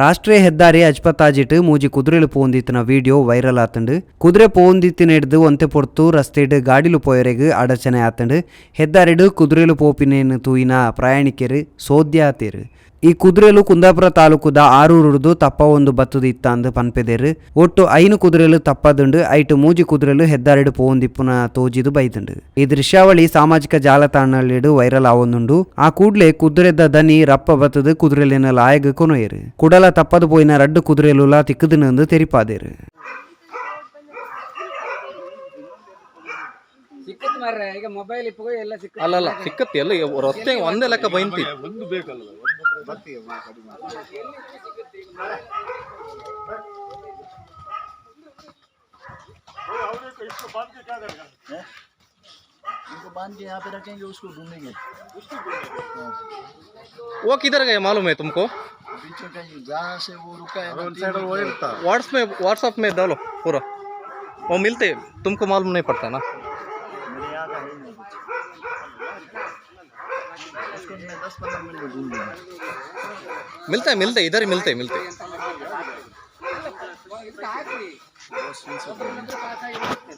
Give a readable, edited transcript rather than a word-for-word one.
ರಾಷ್ಟ್ರೀಯ ಹೆದ್ದಾರಿ ಅಜ್ಪತಾಜಿಟ್ ಮೂಜಿ ಕುದುರೆಲು ಪೋವೊಂದಿತ್ತಿನ ವಿಡಿಯೋ ವೈರಲ್ ಆತ್ಂಡ್. ಕುದುರೆ ಪೋವೊಂದಿತ್ತಿನೆಡ್ದ್ ಒಂತೆ ಪೊರ್ತು ರಸ್ತೆಡ್ ಗಾಡಿಲು ಪೋಯೆರೆಗ್ ಅಡಚಣೆ ಆತ್ಂಡ್. ಹೆದ್ದಾರಿಡ್ ಕುದುರೆಲು ಪೋಪಿನೆನ್ ತೂಯಿನ ಪ್ರಯಾಣಿಕೆರ್ ಸೋದ್ಯ ಆತೆರ್. ಈ ಕುದುರೆಲು ಕುಂದಾಪುರ ತಾಲೂಕುದ ಆರೂರುರ್ದು ತಪ್ಪಾವೊಂದು ಬತ್ತ್ದ್ ಇತ್ತಾಂದ್ ಪನ್ಪೆದೆರ್. ಒಟ್ಟು ಐನ್ ಕುದುರೆಲು ತಪ್ಪದ್ಂಡ್. ಐಟ್ ಮೂಜಿ ಕುದುರೆಲು ಹೆದ್ದಾರಿಡ್ ಪೋವೊಂದಿಪ್ಪುನ ತೋಜಿದ್ ಬೈದ್ಂಡ್. ಈ ದೃಶ್ಯಾವಳಿ ಸಾಮಾಜಿಕ ಜಾಲತಾಣಲೆಡ್ ವೈರಲ್ ಆವೊಂದುಂಡು. ಆ ಕೂಡ್ಲೆ ಕುದುರೆದ ದನಿ ರಪ್ಪ ಬತ್ತ್ದ್ ಕುದುರೆಲೆನ್ ಲಾಯಗ್ ಕೊನೊಯೆರ್. ಕುಡಲ ತಪ್ಪದ್ ಪೋಯಿನ ರಡ್ಡ್ ಕುದುರೆಲುಲಾ ತಿಕ್ಕ್ದ್ಂಡ್ ತೆರಿಪಾದೆರ್. ಸಿಕ್ಕತ್ ಮಾರ್ರೆ, ಈಗ ಮೊಬೈಲ್ ಇಪ್ಪು ಎಲ್ಲ ಸಿಕ್ಕ. ಅಲ್ಲ ಅಲ್ಲ, ಸಿಕ್ಕತ್ತೆ ಎಲ್ಲ. ರಸ್ತೆ ಒಂದೇ ಲೆಕ್ಕ ಬೈಂತಿ. ಒಂದು ಬೇಕಲ್ಲ, ಒಂದು ಬರ್ತೀವಿ ಕಡಿಮೆ. उनको बांध के यहाँ पे रखेंगे, उसको ढूंढेंगे। वो किधर गए, मालूम है तुमको? बीच में कहीं जहाँ से वो रुका है ना, ಒಂದು तीन ಸೈಡ್ मिनट ಹೋಗಿರ್ತಾ। व्हाट्स में, व्हाट्सएप में डालो पूरा, वो मिलते तुमको मालूम नहीं पड़ता ना। मेरे यहाँ का है ही नहीं कुछ। उसको मैं 10-15 मिनट में ढूंढ लूँगा। मिलता है, मिलते इधर ही मिलते मिलते। ಇದಕ್ಕೆ ಹಾಕಿ. ಒಬ್ರು ಪಾಸ್ ಆಗಿ ಹೋಗ್ತದೆ.